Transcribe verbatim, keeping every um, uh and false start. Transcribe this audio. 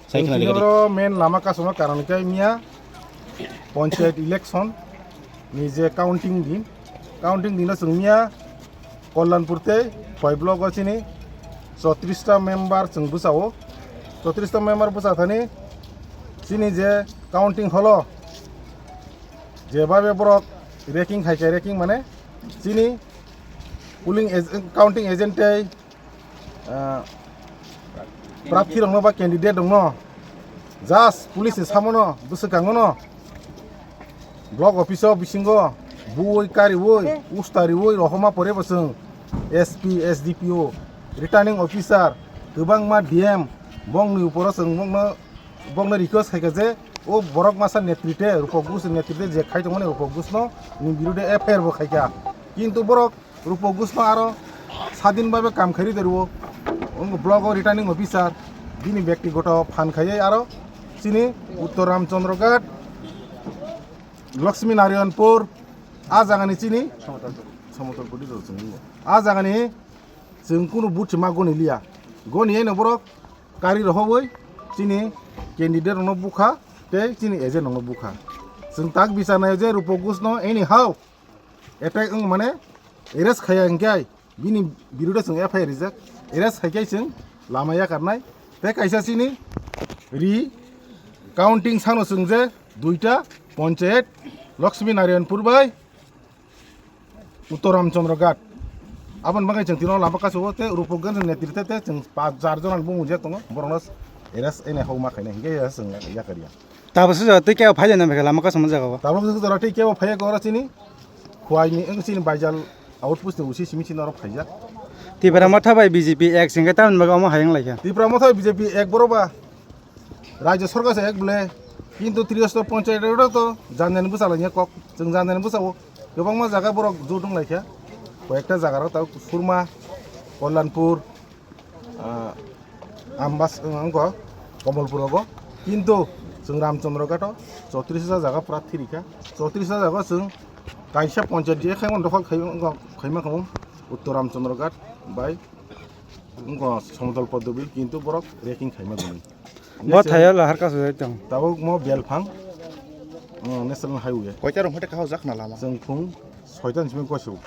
Sai khna Chwng rega di. Oro main lama kasongno karon khe miya panchayat election ni je counting din, counting dino chwng miya Kalyanpur tei Khowai block o chini chotris ta member chwng bwsao, chotris ta member bwsa thani chini je counting holo jebabe borok ranking hai khe ranking mane chini polling ag-, counting agent tei ah, prarthi rokno ba candidate rokno just police ni samono bwswkangono block office o bisingo buwi kariwi ustariwi rohoma pore bo chwng S P, S D P O, returning officer, kwbangma D M bongni uporo chwng bongno, bongno request khaikha je o borok masa netrite, Rupak Gush netrite je khai tongmani Rupak Gushno ni birude F I R bo khaikha. Kintu borok Rupak Gushno aro sadin babe kam khairi derwo. Wng block o returning officer bini bektigoto phan khaiwi aro chini Uttor Ramchandra Ghat, Lakshmi Narayanpur, a jagani chini Somotol Puri rw chwng wngo. A jagani chwng kunu buthi ma goni liya. Goni eno borok kari rohobwi chini candidate rokno bukha tei chini agent rokno bukha. Chwng tak bichar naio je Rupak Gushno anyhow attack wng mane arrest khaiya hinkhe bini birude chwng F I R rijak, arrest khaikhe chwng lama yakarnai. Tei kaisa chini ri counting sano chwng je duita panchayat Lakshmi Narayanpur bai Uttor Ramchandra Ghat. Aboni bagwi chwng tino lama kasu o tei Rupak Gush netrite tei chwng pa jar jona bumung je tongo borokno arrest ene hokma khainai hinkhe chwng yakarya. Tabuk se jora tei kebo phai de na bwkha lama kasamo jaga o. Tabuk se jora tei kebo phai ko oro chini Khowai ni wng chini Baijal outpost ni usi simi chini oro phaijak. Tipra Motha bai B J P ek singkhe tamni bagwi omo hayung laikha. Tipra Motha bai B J P ek boro ba Rajya Sarkar se ek bwle, kintu Triyostor Panchayat oro to janjani bwsa lainai kok, chwng janjani bwsa o kwbangma jaga borok jotong laikha, koyekta jaga rok tabuk Surma, Kalyanpur, ah, Ambas, wng ko Komolpur rogo, kintu chwng Ramchandra Ghat o chotris hajar jaga pura thirikha, chotris hajar jaga chwng kaisa Panchayat je khaimani dokhol khai-, wng ko khaima khamu Uttor Ramchandra Ghat bai wng ko Somotol Poddobil, kintu borok ranking khaima gwnang. Bo thaio lahar kasu jai tong. Tabuk mo Belphang, oh, National Highway. Koita rong phate kahao jak na lama. Chwng phung soita ni simi goisu.